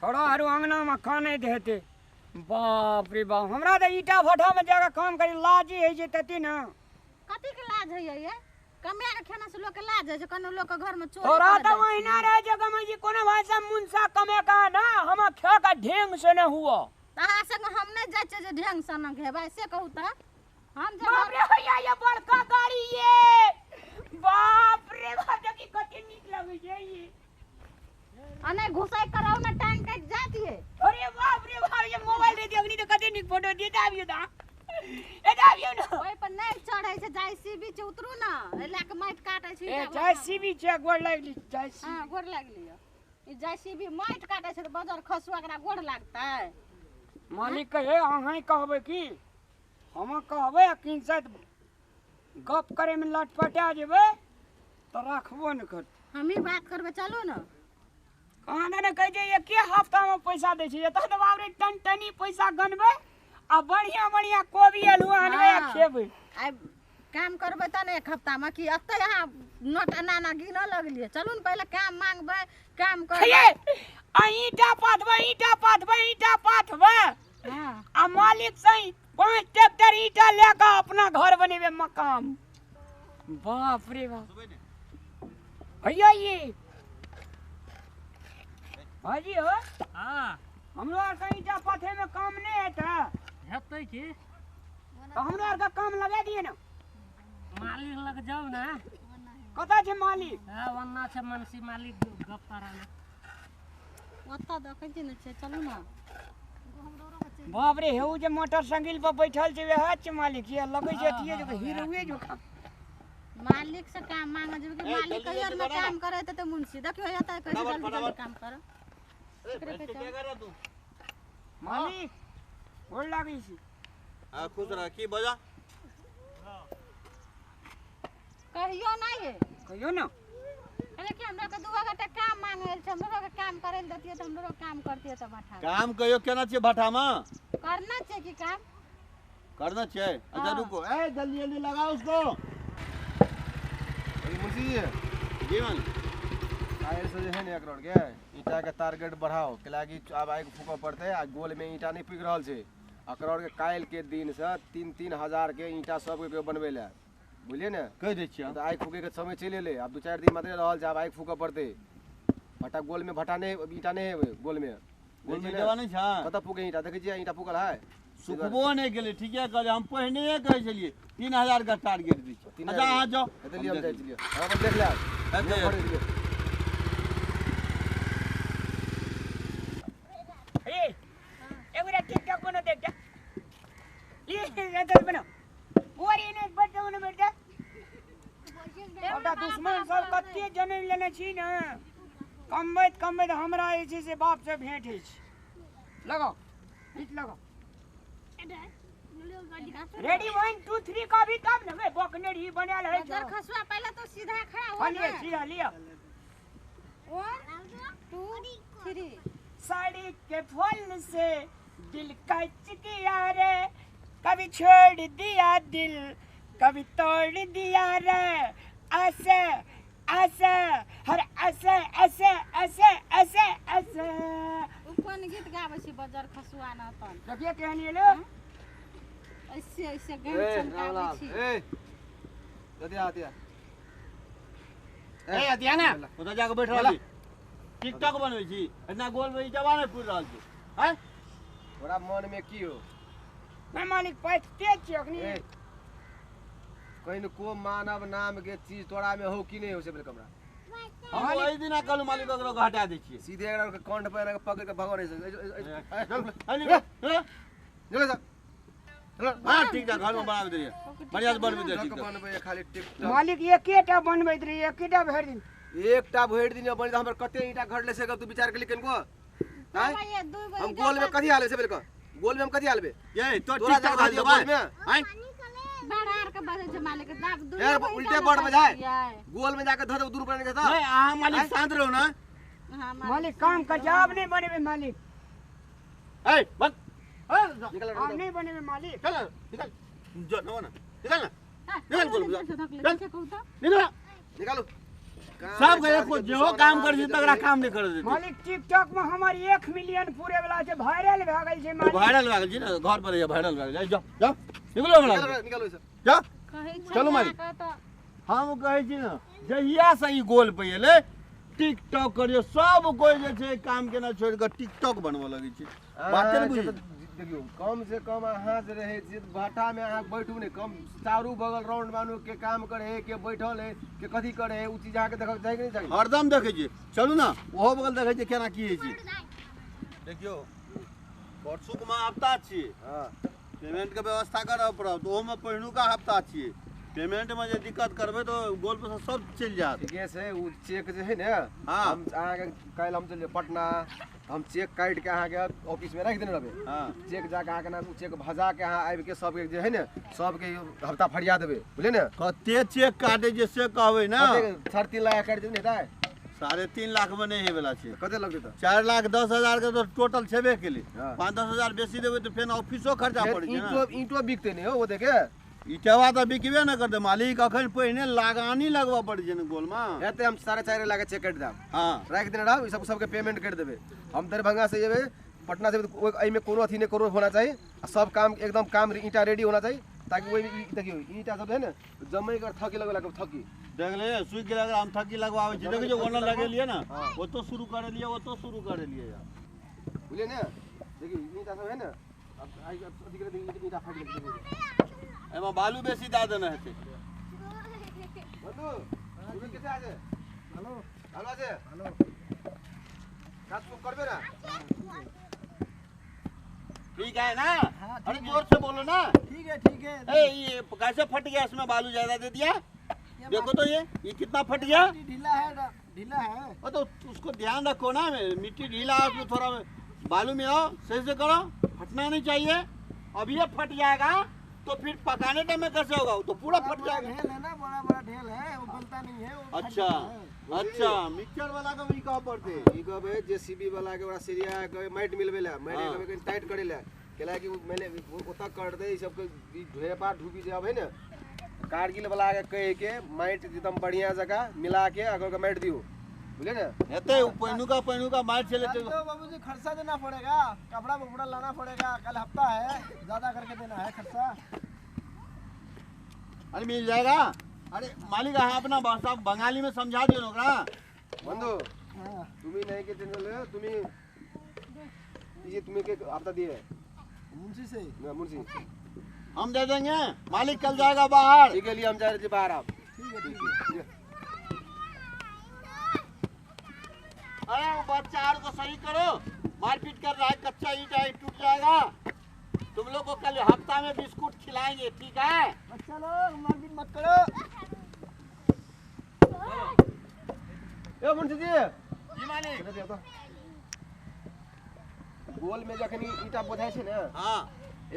छोड़ा आरू अंगनामे कानैत हेतै। बाप रे बाप, हमरा तऽ ईटा भट्ठामे जाकऽ काम करी लाजे होइ छै तते ने। कथी के लाज होइए ये? कमाए के खेना से लोक के लाज होइ छै, कोनो लोक के घर में चोरी तोरा करऽ तऽ जाइ छै। ओहिना रहै छै कमाइ छी, कोनो भाई साहब मुनसा कमे का ना हम खा के ढेंग से न हुआ। तऽ अहाँ संग हम नहि जाइ छियै जे ढेंग सनक हेबै से कहू तऽ। हम जे बाप रे भैया, ये बड़का गाड़ी ये, बाप रे बाप, देखी कते नीक लगै छै ये। आ नहि घुसै कराउ ने, टांग कटि जात ये। अरे बाप रे बाप, ये मोबाइल रे देखनी तो कते नीक फोटो दे आबियो ता, ए आबियो ना। ओहि पर नहि चढ़ै छै, जाइ सी बीच उतरू ने, एहि लए के माटि काटै छै। ए जाइ सी बीच छै, गोर लागि ली जाइ सी। हां गोर लागि लियो। ई जाइ सी बी माटि काटै छै तऽ बजर खसुआ एकरा गोर लागतै। मालिक कहे अहाँ कहबै की हम कहबै, किनसत गप करे में लटपटा जेबै तऽ राखबो ने करतै। हमही बात करबै, चलू ने। कहाँ ने कहै छै एके हफ्तामे पैसा दै छै, एतऽ तऽ बाप रे टन टनी पैसा गनबै आ बढ़िया बढ़िया कोबी आलू आनबै आ खेबै। आइ काम करबै तऽ ने एक हफ्तामे कि एतै अहाँ नोट एना एना गिनऽ लगलियै। चलू ने पहिले काम मांगबै, काम करबै। आ ईंटा पाथबै, ईंटा पाथबै, ईंटा पाथबै आ मालिक से 5 ट्रैक्टर ईंटा लए कऽ अपना घर बनेबै मकान। बाप रे बाप, भैया ये भाजी हो। हाँ हमरो आर के ईंटा पाथे में काम नहीं हेतै। हेतै की? तो हमरो आर के काम लगा दिए ना। मालिक लग जाओ ना। कतऽ छै मालिक? हाँ ओन्ना छै मनसी मालिक, गप कराना। ओतऽ देखै छी ने छै, चलू ना। बाप रे, हेउ जे मोटरसाइकिल पर बैठल छै वएह छै मालिक। ये लगै छै अथिये जो हीरोए जोखा। मालिक से काम मांगे जेबै कि ए, मालिक जल्दी कहियो जल्दी ने करा काम ना। करे त मुंशी देखियो एतऽ कहै छै फटाफट, जल्दी जल्दी फटाफट। काम कर। अरे, बैठ के क्या कर रहा तू? मालिक गोर लागै छी। हाँ खुश रह। की बजा? कहियो नहीं है। कहियो ना। अरे कि हमरा के 2 घंटा काम मांगे छै, हमरो के काम करे ल देतियै त हमरो काम करतियै त भट्ठा। काम कहियो केना छियै भट्ठा में? करना छै की काम? करना छै। अच्छा हाँ। रुको, ए जल्दी जल्दी लगाओ उसको। अरे मुंशी जी। जी मालिक। काल्हि से जे है ने एक रोड के ईंटा के टारगेट बढ़ाओ, कैलाकि आब आगि फूकऽ पड़तै आ गोल में ईंटा नहीं फूकि रहल छै। अकरोड़ के काल्हि के दिन से 3-3 हजार के ईंटा सबके केओ बनबै लए, बुझलियै ने? कहि दै छियै। तऽ आगि फूकै के समय चलि एलै, आब 2-4 दिन मात्र रहल छै, आब आगि फूकऽ पड़तै। भट्टा गोल में भट्टा नहीं, ईंटा नहीं हेबै गोल में। गोल में ईंटा नहीं छै? कतऽ फूके ईंटा? देखै छियै ईंटा फूकल है? सुखबो नहीं गेलै, ठीके कहलियै, हम पहिनहिए कहै छलियै 3000 के टारगेट दै छियै। तीन अच्छा हजार अहाँ जाउ। एतऽ लिअ, हम जाइ छलियै। हम अपन देख लेब। एतऽ लिअ, भरि दियौ। ए, एगोरा टिकटॉक बनो देख जा। लिए, एतऽ बनो। और एने बैठ जाओ, ओने बैठ जा। सबटा दुश्मन सब कते जनम लेने छी ने, कमबैत कमबैत हमरा जे छै से बाप से भेंट होइ छै। लगाओ, पीठ लगाओ। रेडी 1 2 3 का भी तब ने बे बकनेर ही बनायल है। बजर खसुआ पहले तो सीधा खड़ा हो हाँ, लिया, ना। सीधा लिया। 1 2 3। साड़ी के फल से दिल कच किया रे, कभी छोड़ दिया दिल कभी तोड़ दिया रे, ऐसे ऐसे हर ऐसे ऐसे ऐसे ऐसे ऐसे। उ कोन गीत गाबै छी बजर खसुआ न तन? देखिए केहन एलो। ऐसे ऐसे गान ए, चमकाबै रामलाल, छी। ए, अतिया, अतिया। ए, अतिया ना। ओतऽ जाके बैठ रहल छी। टिकटॉक बनबै छी, एतना गोल में ईंटा नहि पुरि रहल छै। आँय? तोरा मन में की हो? नहीं मालिक, पैठ तेज छै अखनी। ए, कनिको मानव नाम के चीज तोरा में हो कि नहीं हो से पहिले कमरा। हम ओहि दिना कहलहुँ मालिक ओकरा के हटा दै छियै। सीधे एकरा के कंठ पर एना के पकड़ के भगो रहै छै। ए, ए, ए, चल, चल, चल। चल, चल। चल। हाँ, ठीक छै, घर में बनाबे दैयै। बढ़िया से बनबै दैयै, ठीक छै। बनबै खाली टिकटॉक। मालिक एकेटा बनबैत रही, एकेटा भरि दिन। एकटा भरि दिन बनि हमर कते ईंटा घटलै से तू विचार केली कनिको? आँय? बाबा, ये दुई गो हम ईंटा गोल में बा- कथी हालबै से पहिले कह। गोल में हम कथी हालबै? ये, तो तोरा टिकटॉक जगह हाल दियौ देबै। गोल में? आँय? बड़ आर के बजै छै मालिक, दाब दुई यार, गो ईंटा उल्टे न बड़ बजै बजाय। छियै। गोल में जाके धऽ देबौ दुनू प्राणी के साथ। नहीं, अहाँ मालिक आँय? शांत रहू ना। हाँ, मालिक। मालिक काम कर, आब नहीं बनेबै मालिक। ए, बस। ए, निकल, आब नहीं बनेबै मालिक। चल, निकल। जो, ना, ना। निकल ना। हाँ, निकल गोल में जा। धक ले, चल। पीछे कहू तो। निकल। निकालू। सब के एको जेहो काम करै छै तकरा काम नहि करै देतै। मालिक टिकटॉक में हमर 1 मिलियन पूरे वाला छै, वायरल भए गेल छै मालिक। वायरल भए गेल छै ने, घर पर वायरल भए गेल। जाओ जाओ निकलो हमरा, निकालो से जाओ। कहै चलू मालिक। हम कहै छी ने जहिया से ई गोल पे एलै टिकटॉक करियो, सब कोइ जे छै काम केना छोड़ि कऽ टिकटॉक बनबऽ लगै छै। बाते नहि बुझै। देखियौ कम से कम अहाँ जे रहै छियै भाटामे अहाँ बैठू नहि, कम चारू बगल राउंड मानू के काम करे है, के बैठल है, के कथी करे है, उ चीज अहाँके देखऽ चाही कि नहि चाही? हरदम देखै छियै। चलू ने ओहो बगल देखै छियै केना की होइ छै। देखियौ परसुकमे हफ्ता छियै, पेमेंटके व्यवस्था करऽ पड़त, ओहोमे पहिलुका हफ्ता छियै। पेमेंटमे जे दिक्कत करबै तऽ गोल पर सब चलि जायत। ठीके छै, ओ चेक जे है ने, हम अहाँके काल्हि हम चलि पटना, हम चेक काटि के अहाँके ऑफिसमे राखि देने रहबै। चेक जाके अहाँके नाम चेक भजा के अहाँ आबिके सबके जे है ने सबके हफ्ता फरिया देबै, बुझलियै ने? कते चेक काटै छै से कहबै ने? 3.5 लाख काटि देबै ने हेतै? 3.5 लाख में नहीं होय छै। कते लगतै तऽ? 4,10,000 के तो टोटल छेबे केलै। 5-10 हजार बेसी देबै तऽ फेर ऑफिसो खर्चा पड़ै छै ने। ईंटो बिकतै नहि हो ओ देखे? ईटवा तऽ बिकबे ने करतै मालिक, अखन पहिने लगानी लगबऽ पड़ै छै ने गोलमे। हेतै हम 4.5 लाख चेक काटि देब। हाँ राखि देने रहब, ई सब सबके पेमेंट करि देबै। हम दरभंगा से जेबै, पटना से एहिमे कोनो अथी नहि कोनो होना चाही, आ सब काम एकदम काम ईंटा रेडी होना चाही, ताकि ओहिमे देखियौ ईंटा सब है ने जमै कर थकी लगबै लागब, थकी देख ले सुखि गेल। हम थकी लगवाबै छी, देखै छियै ओना लगेलियै ने, ओतौ शुरू करेलियै, ओतौ शुरू करेलियै यार, बुझलियै ने? देखियौ ईंटा सब है ने, अब अथी करे ईंटा फाटि गेल। एहिमे बालू बेसी दए देने हेतै। बंधु তুমি কেसे আছে? ভালো ভালো আছে। ভালো কাজ করবে না? ठीक है ना? अरे जोर से बोलो ना। ठीक है ठीक है। ए ये कैसे फट गया? इसमें बालू ज्यादा दे दिया? देखो तो ये कितना फट गया। ढीला है, ढीला है। ओ तो उसको ध्यान रखो ना, मिट्टी ढीला है उसमें थोड़ा बालू में आओ, सही से करो, फटना नहीं चाहिए। अब ये फट जाएगा तो फिर पकाने टाइम में कैसे होगा? तो पूरा फट जाएगा। ढेल है ना, बड़ा बड़ा ढेल है, वो गलता नहीं है। अच्छा अच्छा, मिक्सचर वाला के भी कह पड़ते। ई कहबै जेसीबी वाला के ओकरा सीरिया के माटि मिलबै ला, माटि के कनि टाइट करै ला, केला कि मानि ओतऽ कर दे, ई सबके ढेपा ढूबी जे आबै ने, कारगिल वाला के कहि के माटि एकदम बढ़िया जगह मिला के अगर के माटि दियौ, बुझलियै ने? हेतै पहिनुका पहिनुका माटि छलै तो बाबूजी खर्चा देना पड़ेगा, कपड़ा वपड़ा लाना पड़ेगा, कल हफ्ता है, ज्यादा करके देना है खर्चा। अरे मिल जाएगा। अरे मालिक अहाँ अपना भाषा बंगाली में समझा दियो ओकरा। बंधु तुम्हें नहीं के टेंशन ले, तुम्हें ये तुम्हें के हफ्ता दिए मुंशी से ना, मुंशी हम दे देंगे मालिक, कल जाएगा बाहर। ठीक है, लिए हम जा रहे बाहर आप। ठीक है ठीक है। अरे वो बच्चा are को सही करो, मारपीट कर रहा है, कच्चा ईंट है, टूट जाएगा। तुम लोग को कल हफ्ता में बिस्कुट खिलाएंगे, ठीक है? बच्चा लोग मारपीट मत करो। ए मुंशी जी। जी मालिक। गोल में जखन ईंटा बोझाइ छै ने, हां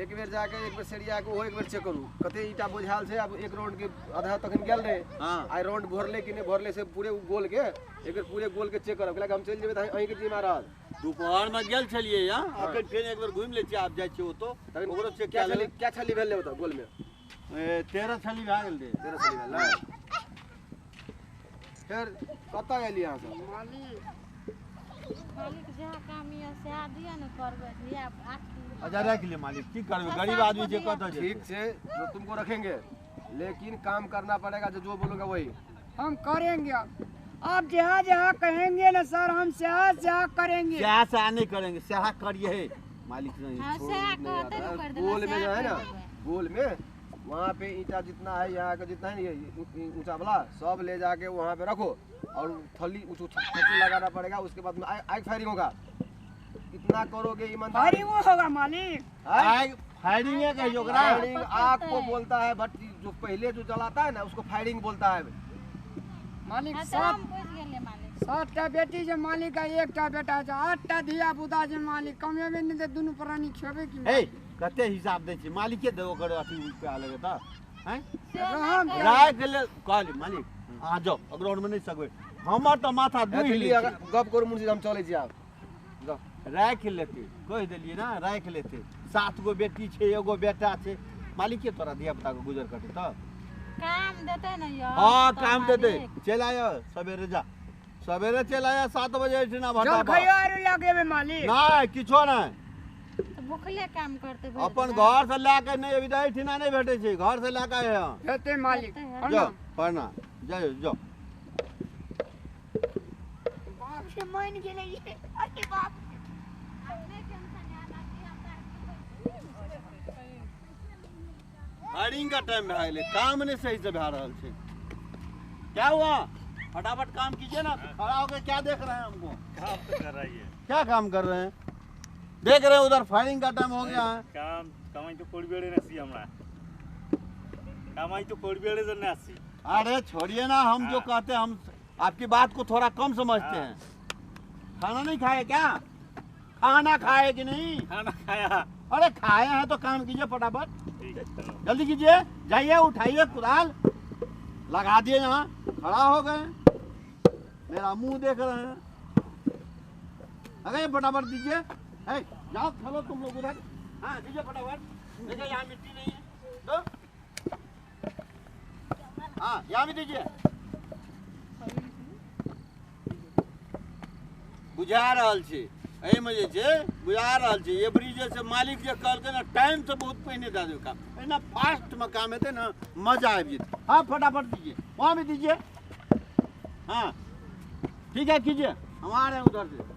एक बेर जाके एक बेर सरिया के ओहो एक बेर चेक करू कते ईंटा बोझायल छै। अब एक राउंड के आधा तखन गेल रहे, हां आई राउंड भरले कि नहि भरले से पूरे गोल के एक बेर पूरे गोल के चेक करब, कैला हम चलि जेबै तऽ अहीं के जिम्मा रहत। दोपहर में गेल छलियै यहाँ, अखन फेर एक बेर घुमि लै छियै, आब जाइ छियै ओतौ ओकरो चेक क्या छली, क्या छली भेलै ओतऽ गोल में? 13 छली भए गेल रहे। 13 छली भेल। फेर कतऽ गेलियै अहाँ सब? मालिक जहाँ काम यऽ सएह दिअ ने करबै। अच्छा रख ले मालिक, की करबै गरीब आदमी छै कतऽ जेतै। ठीक छै, जो तुमको रखेंगे, लेकिन काम करना पड़ेगा, जो जो बोलोगे वही हम करेंगे। आप जहाँ जहाँ कहेंगे ना सर, हम सहा सहा करेंगे। सहा सहा नहीं करेंगे, सहा करिए मालिक नहीं। हाँ, सहा कहते न कर देबै। गोल में जो है ना, गोल में वहाँ पे ईंटा जितना है, यहाँ का जितना है ये ऊंचा वाला सब ले जाके वहाँ पे रखो, और थली थली लगाना पड़ेगा। उसके बाद में आग फायरिंग होगा। इतना करोगे ईमानदारी होगा मालिक। आग फायरिंग है कहियो ओकरा। फायरिंग आग को बोलता है, बट जो पहले जो जलाता है ना उसको फायरिंग बोलता है मालिक। सातटा बेटी जे मालिक आ एकटा बेटा छै, 8टा धिया पुता छै मालिक, कमेबे नहि तऽ दुनू प्राणी खेबै की? ए कते हिसाब दै छै मालिके दे ओकर अथी रुपया लगे तऽ हैं राख ले। कहली मालिक अहाँ जाउ, ग्राउंड में नहि सकबै, हमर तऽ माथा दुहि लै छै। गप करू मुंशी, हम चलै छी आब। जाउ राखि लेतै, कहि देलियै ने राखि लेतै। 7 गो बेटी छै, एगो बेटा छै, मालिके तोरा धिया पुता के गुजर करतै तऽ काम देतै ने यौ। हाँ काम देते, चल आयो सवेरे, जा सवेरे चल आया 7 बजे एहिठिना भट्टा पर। जलखइयो आरो लगेबै मालिक? नहीं किछो नहीं। तऽ भुखले काम करतै भरि अपन दिन। घर से लए के नहीं अभी तऽ एहिठिना नहीं भेटै छै, घर से लए के आए हँ। हेतै मालिक। जो प्रणाम, जाओ जाओ। बाप से मान गेलै ये। अरे बाप। फायरिंग का टाइम भए गेलै, काम नहीं सही से भए रहल छै। क्या हुआ? फटाफट काम कीजिए ना, खड़ा होकर क्या देख रहे हैं हमको? काम तो कर रही है। क्या काम कर रहे हैं? देख रहे हैं उधर फायरिंग का टाइम हो गया है। काम কামাই তো করবে আসছি আমরা, কামাই তো করবে জন্য আসছি। अरे छोड़िए ना, हम जो कहते हैं हम आपकी बात को थोड़ा कम समझते हैं। खाना नहीं खाए क्या? खाना खाए कि नहीं? खाना खाया। अरे खाए हैं तो काम कीजिए फटाफट, ठीक है चलो। जल्दी कीजिए, जाइए उठाइए कुदाल लगा दिए, यहाँ खड़ा हो गए, मेरा मुंह देख रहे हैं। अरे फटाफट दीजिए, है जाओ चलो तुम लोग उधर। हाँ दीजिए फटाफट, देखिए यहाँ मिट्टी नहीं है, दो। हाँ यहाँ भी दीजिए। बुझा रहल छी एहिमे जे छै, बुझा रहल छी एबरी जे छै मालिक जे कहलकै ने टाइम से बहुत पहिने दए देबै काम, एना फास्टमे काम हेतै ने मजा आबि जेतै। हाँ फटाफट दीजिए, वहाँ भी दीजिए। हाँ ठीक है कीजिए, हम आ रहे हैं उधर से।